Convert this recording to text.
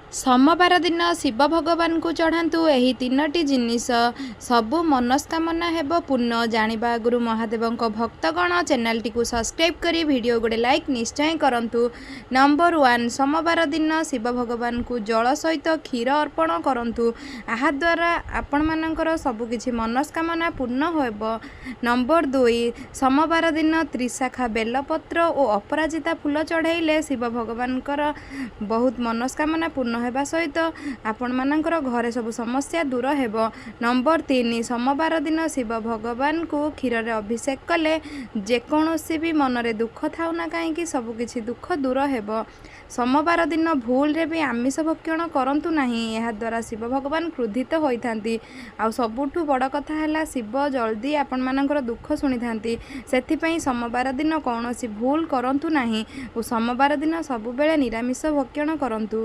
ସୋମବାର ଦିନ ଶିବ ଭଗବାନଙ୍କୁ ଚଢ଼ାନ୍ତୁ ଏହି ତିନୋଟି ଜିନିଷ, ସବୁ ମନସ୍କାମନା ହେବ ପୂର୍ଣ୍ଣ। ଜାଣିବା ଆଗରୁ ମହାଦେବଙ୍କ ଭକ୍ତଗଣ ଚ୍ୟାନେଲଟିକୁ ସବସ୍କ୍ରାଇବ୍ କରି ଭିଡ଼ିଓ ଗୋଟେ ଲାଇକ୍ ନିଶ୍ଚୟ କରନ୍ତୁ। ନମ୍ବର 1, ସୋମବାର ଦିନ ଶିବ ଭଗବାନଙ୍କୁ ଜଳ ସହିତ କ୍ଷୀର ଅର୍ପଣ କରନ୍ତୁ। ଏହାଦ୍ୱାରା ଆପଣମାନଙ୍କର ସବୁକିଛି ମନସ୍କାମନା ପୂର୍ଣ୍ଣ ହେବ। ନମ୍ବର 2, ସୋମବାର ଦିନ ତ୍ରିଶାଖା ବେଲପତ୍ର ଓ ଅପରାଜିତା ଫୁଲ ଚଢ଼ାଇଲେ ଶିବ ଭଗବାନଙ୍କର ବହୁତ ମନସ୍କାମନା ପୂର୍ଣ୍ଣ ହେବା ସହିତ ଆପଣମାନଙ୍କର ଘରେ ସବୁ ସମସ୍ୟା ଦୂର ହେବ। ନମ୍ବର 3, ସୋମବାର ଦିନ ଶିବ ଭଗବାନଙ୍କୁ କ୍ଷୀରରେ ଅଭିଷେକ କଲେ ଯେକୌଣସି ବି ମନରେ ଦୁଃଖ ଥାଉ ନା କାହିଁକି, ସବୁକିଛି ଦୁଃଖ ଦୂର ହେବ। ସୋମବାର ଦିନ ଭୁଲରେ ବି ଆମିଷ ଭକ୍ଷଣ କରନ୍ତୁ ନାହିଁ। ଏହାଦ୍ୱାରା ଶିବ ଭଗବାନ କ୍ରୋଧିତ ହୋଇଥାନ୍ତି। ଆଉ ସବୁଠୁ ବଡ଼ କଥା ହେଲା, ଶିବ ଜଲ୍ଦି ଆପଣମାନଙ୍କର ଦୁଃଖ ଶୁଣିଥାନ୍ତି। ସେଥିପାଇଁ ସୋମବାର ଦିନ କୌଣସି ଭୁଲ କରନ୍ତୁ ନାହିଁ ଓ ସୋମବାର ଦିନ ସବୁବେଳେ ନିରାମିଷ ଭକ୍ଷଣ କରନ୍ତୁ।